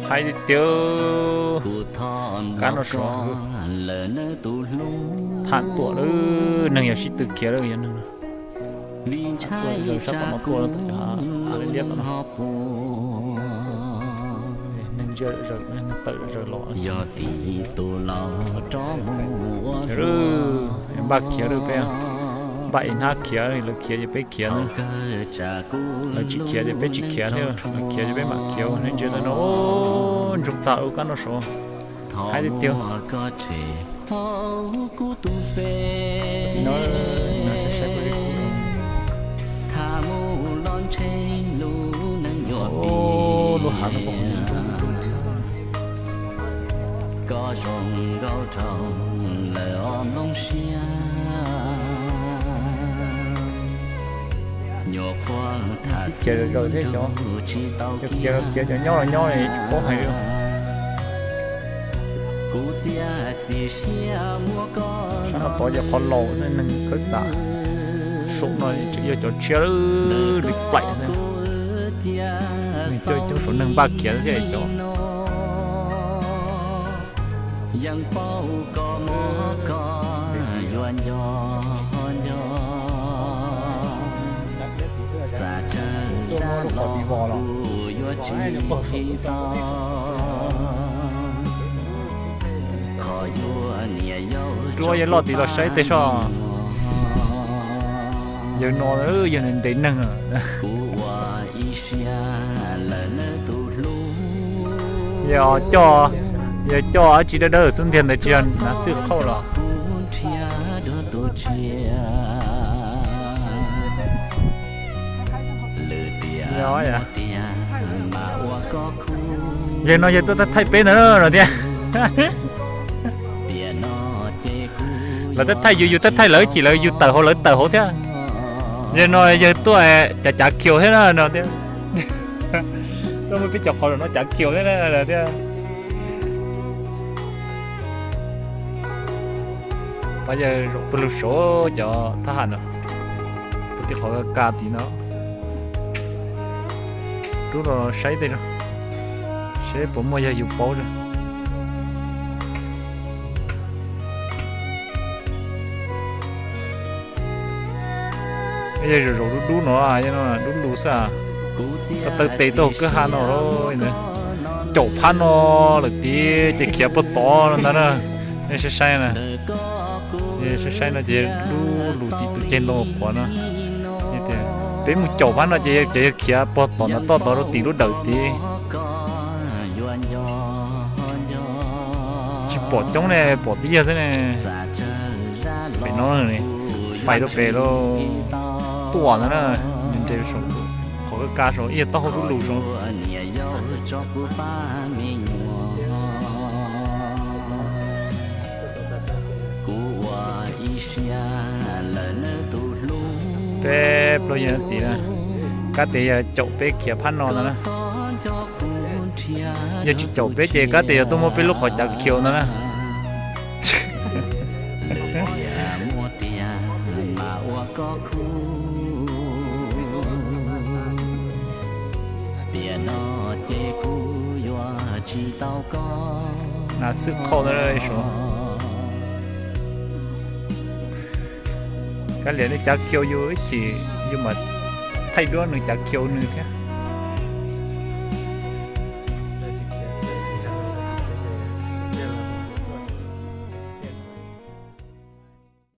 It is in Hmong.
Haib tiag tiag, kab noj sov. Tham tuam lawm, neeg yog sib tw khiav lawm, yog neeg tuaj zaws sab tom no tuaj, cov hav liab liab tom no. Neeg ntsia zaws, neeg tawm zaws los. Npaj khiav lawm peb, npaj ib hnab khiav, lawv khiav ces peb khiav na. Lawv tsis khiav ces peb tsis khiav thiab, lawv khiav ces peb mam khiav. Nej ntsia ntawm no, ntsoog tag ua kab noj sov, haib tiag tiag. Lub hav no kuj ntsoog ntsoog. Khiav zaws thiab xyov, cov khiav los khiav, cov nyob los nyob li, tsis paub hais li. Sab no tod yog qhov laus, neeg khawb tas. Saum no tseem yog cov tshiab li plaim, nws coj coob saum neeg npaj khiav thiab xyov. Rub yawg loj tid los saib tej soj. Yawg no yog ntev neeg. Yog coj, yog coj dab tsi dawb dawb xub ntiag ntawd tsis yog nav xwj qhauj los. Yawg no yawg tuaj thaij peb ntawd no tiag. Lawv thaij thaij yus, yus thaij thaij lawv, chim lawv yus tawm hauv lawv tawm hauv thiab. Yawg no yawg tuaj cav cav khiaus thiab no tiag. Tuaj muab peb cov qhov no cav khiaus thiab thiab. Pab yawg zaum pawg lug saud cov thab ham no, pw tib qhov ka tid no. Rub los saib tej, saib puas muaj yog yus paub. Yog zaum zaum dub dub no, dub lug xwb. Koj taw tes tuaj hauv kwj ha no, caum phab no lawm tid ces khiav puag tod ntag na. Nej saib saib na, saib saib no ces dub lug tim tus ceg ntoo qhuav no. Peb mus caum phab no ces cov yawg khiav puag tom ntawd toj tod rau tim lub dawm tid. Tsis pom coob ne, pom tib yawg xwb ne. Pem no, pais rau pem lawm, tuaj ntag na. Nres saum qhov ka ka saud ib yam taub hau dub lug saud. Peb plaub yawg tim na, kab tias yog caum peb khiav phab no ntag na. Yog tsis caum peb ces kab tias yog tuaj muab peb lub qhov cav khiaus ntag na. Nav xwj qhauj na. Kab liam nws cav khiaus yus ib chim, yus mam thaij duab nws cav khiaus nws thiab.